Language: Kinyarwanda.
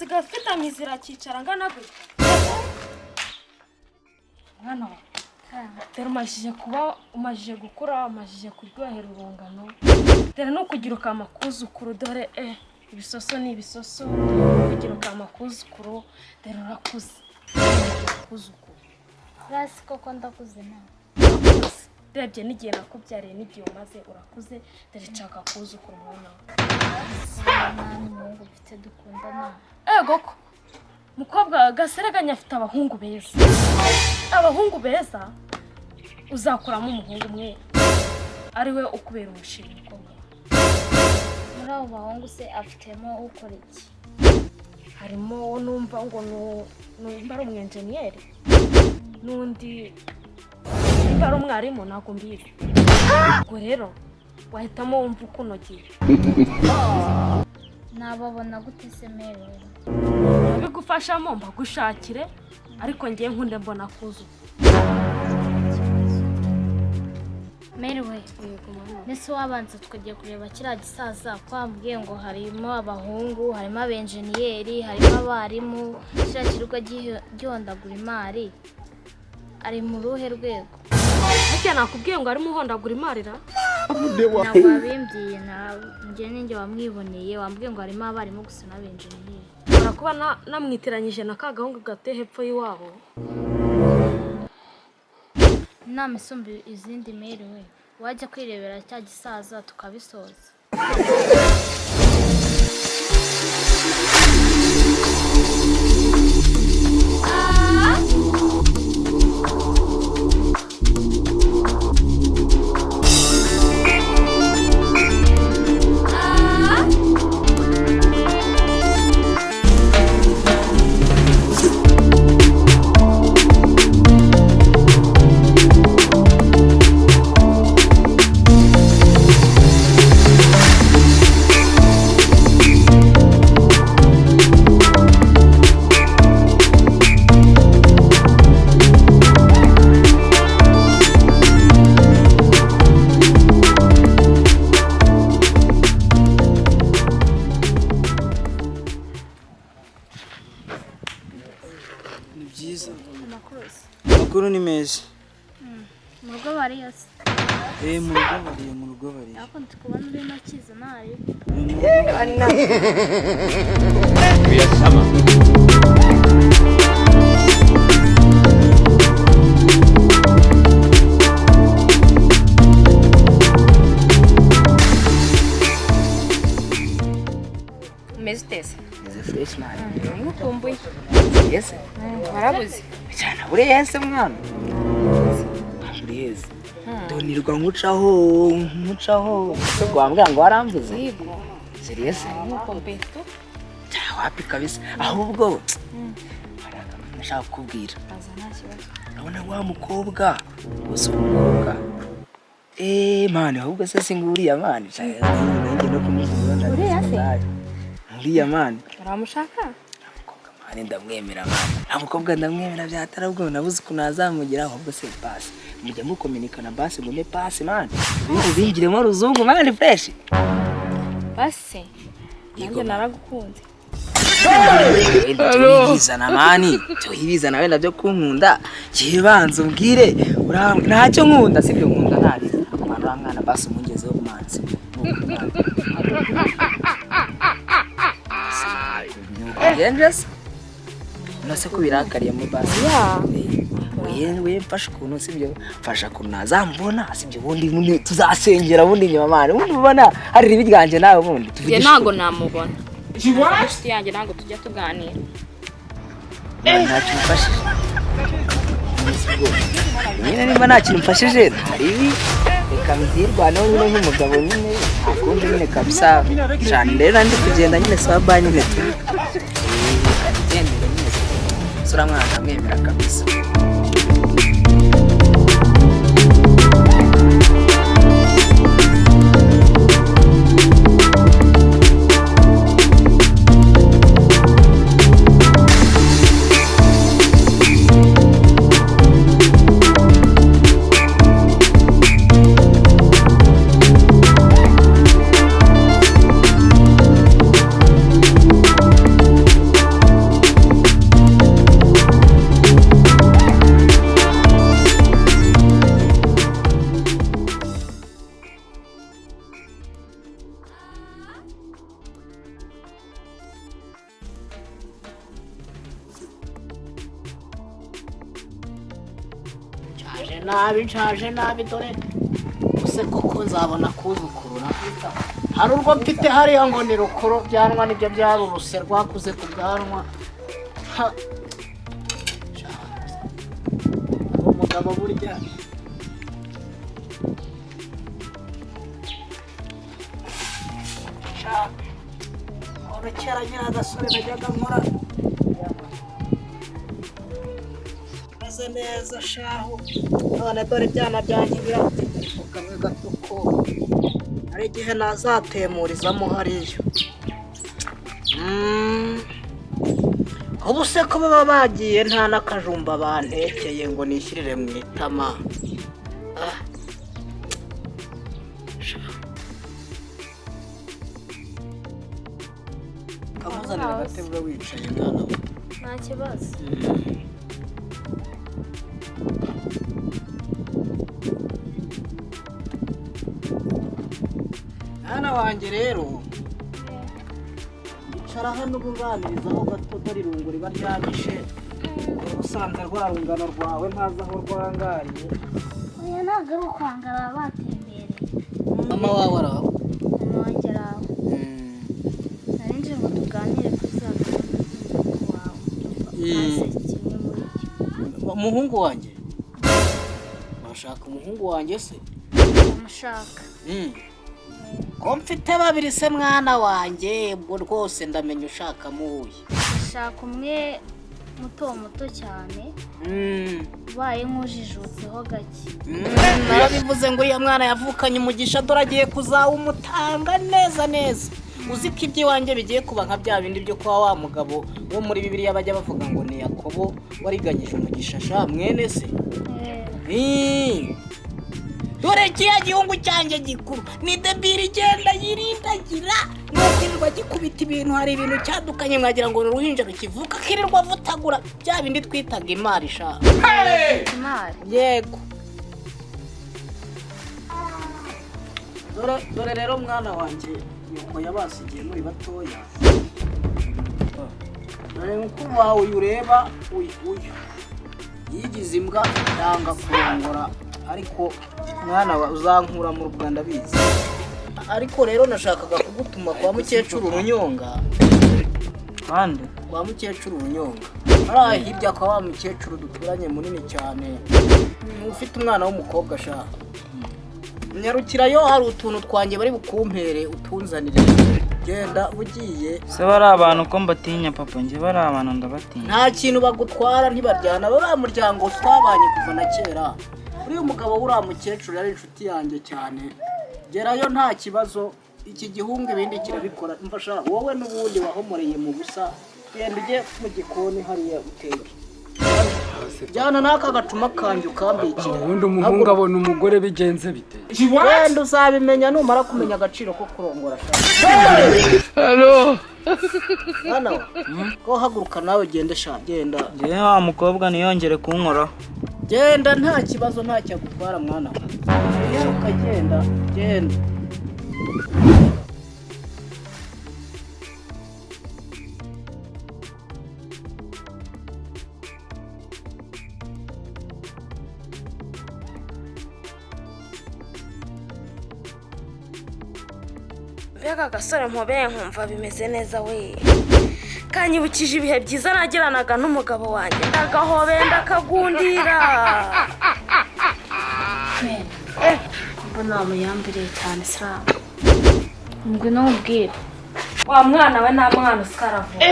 Usigaye ufite amizero akicara angana gutya. Mwana wawe, dore umajije kuba, umajije gukura, umajije kuryohera urungano. Dore no kugira ukama kuzukuru, dore ibisoso ni ibisoso, kugira ukama kuzukuru, dore urakuze. Kuzukuru. Rasi koko ndakuze nawe. Urakuze. Urebye n'igihe nakubyariye n'igihe umaze urakuze, dore nshaka kuzukuru mwana wawe. Nta n'umuhungu mfite dukundana. Ego ko mukobwa gasereganya afite abahungu beza. Abahungu beza uzakuramo umuhungu umwe ariwe ukubera umushinga mukobwa. Muri abo bahungu se afitemo ukora iki? Harimo uwo numva ngo numva ari umwenjeniyeri, n'undi nimba ari umwarimu ntabwo mbizi. Ubwo rero wahitamo wumva ukunogeye. Nababona gute se merewe? Nabigufashamo mbagushakire, ariko ngiye nkunde mbona kuzuka. Merewe, nese wabanza tukagiye kureba kiriya gisaza ko wambwiye ngo harimo abahungu, harimo abenjeniyeri, harimo abarimu, kiriya kirirwa gihondagura imari, ari mu ruhe rwego? Harya nakubwiye ngo arimo uhondagura imari ra? Ntabwo wabimbwiye, njye ninjye wamwiboneye, wambwiye ngo harimo abarimu gusa n'abenjeniyeri. Nshobora kuba namwitiranyije na ka gahungu gateye hepfo y'iwabo. Inama isumba izindi merewe, wajya kwirebera cya gisaza tukabisoza. Ni byiza. Amakuru ni meza. Mu rugo bariyo se? Mu rugo bariyo, mu rugo bariyo. Ariko ndi kubona urimo akiza ntari. Umeze uteze? Meze fresh man. Nkukumbuye. Yes. Warabuze? Cyane buriya se mwana. Buriya se. Donirwa nkucaho, nkucaho. Wambwira ngo warambuze? Yego. Serious? Nkukumbuye tu. Wapi kabisa. Ahubwo hari akantu nashaka kukubwira. Aza nta kibazo. Urabona wa mukobwa, uzi umukobwa. Man, ahubwo se singuriya man. Nanjye no kumubona. Uriya se? Uriya man. Uramushaka? Mukobwa man ndamwemera man. Nta mukobwa ndamwemera byatarabwo nabuze ukuntu azamugira ahubwo se pass. Mujya mukominikana basi ngume pass man. Ubingiremo ruzungu man fresh. Basi. Nanjye naragukunze. Tuhibizana mani, tuhibizana wenda byo kunkunda. Kibanza umbwire ntacyo nkunda sibyo nkunda ntari. Mwana wa mwana basi umungezeho manzi. Dangerous? Nase ko birakariye mu basi. Wewe mfasha ukuntu sibyo, mfasha ukuntu nazambona sibyo, ubundi tuzasengera ubundi nyuma mani. Ubundi ubona hari ribi ryanje nawe ubundi tuvugishe. Ntago namubona. Inshuti yanjye ntabwo tujya tuganira. Ntacyo mfashije. Nyine nimba nta kintu mfashije hari ibi reka mbyirwaneho nyine nk'umugabo nyine akundi nyine kabisa. Cyane rero ndi kugenda nyine saba nyine tu. Gendera nyine. Sura mwana ndamwemera kabisa. Nshaje nabi, nshaje nabi, dore use koko nzabona kuzukurura. Hari urwo mfite hariya ngo ni rukuru, byanwa nibyo byari uruse rwakuze ku bwanwa. Ha. Umugabo burya kera nyiri agasore najyaga nkora meze neza shahu, none dore ibyana byanjye birafite kamwe gato ko hari igihe nazatemurizamo hariya. Ubu se ko baba bagiye nta n'akajumba bantekeye ngo nishyirire mu itama. Kamuzanira agatebe wicaye mwana we. Nta kibazo. Mwana wanjye rero icara hano ubunganirizaho gato, dore irungu riba ryanyishe. Ubusanzwe rwa rungano rwawe ntazi aho rwangariye. Oya ntabwo ari ukwangara, baba batembereye. Mama wawe araho? Mama wanjye araho. Nari nje ngo tuganire kuri za gahunda z'umuhungu wawe. Maze kimwe muri cyo. Umuhungu wanjye? Urashaka umuhungu wanjye se? Ndamushaka. Ko mfite babiri se mwana wanjye, ubwo rwose ndamenya ushaka muhuye. Ndashaka umwe muto muto cyane, ubaye nk'ujijutseho gake. Narabivuze ngo uriya mwana yavukanye umugisha, dore agiye kuzawumutanga neza neza. Uzi ko iby'iwanjye bigiye kuba nka bya bindi byo kuba wa mugabo wo muri Bibiliya bajya bavuga ngo ni Yakobo wariganyije umugisha sha mwene se. Dore kiriya gihungu cyanjye gikuru ni debiri igenda yirindagira, nuko gikubita ibintu, hari ibintu cyadukanye mwagira ngo ni uruhinja rukivuka, kirirwa avutagura bya bindi twitaga imari sha. Imari? Yego. Dore rero mwana wanjye, nyoko yabasigiye muri batoya. Dore mukuru wawe uyu ureba uyu yigize imbwa yanga kurongora, ariko mwana wa uzankura mu Rwanda bizi. Ariko rero nashakaga kugutuma kwa mukecuru Runyonga. Bande? Kwa mukecuru Runyonga. Hariya hirya kwa wa mukecuru duturanye munini cyane, ufite umwana w'umukobwa ashaka. Nyarukirayo hari utuntu twanjye bari bukumpere utunzanire. Genda ugiye. Se bari abantu ko mbatinya papa, njye bari abantu ndabatinya. Nta kintu bagutwara, ntibaryana, baba muryango twabanye kuva na kera. Uriya mugabo uriya mukecuru yari inshuti yanjye cyane. Gerayo nta kibazo, iki gihungu ibindi kirabikora. Mfasha wowe n'ubundi wahomoreye mu busa, genda ujye mu gikoni hariya uteke. Jyana n'aka gacuma kanjye ukambikira. Ubundi umuhungu abona umugore bigenze bite? Wenda uzabimenya numara kumenya agaciro ko kurongora. Hello. Mwana we, ko haguruka nawe gende sha, genda. Njyewe wa mukobwa ntiyongere kunkoraho. Genda nta kibazo, nta cyagutwara mwana we. Nyaruka genda, genda. Mbega agasore mpobeye nkumva bimeze neza we. Kanyibukije ibihe byiza nagiranaga n'umugabo wanjye, ndagahobeye ndakagundira. Mbona wamuyambiriye cyane siramu. Ngwino nkubwire. Wa mwana we nta mwana usikaravuga.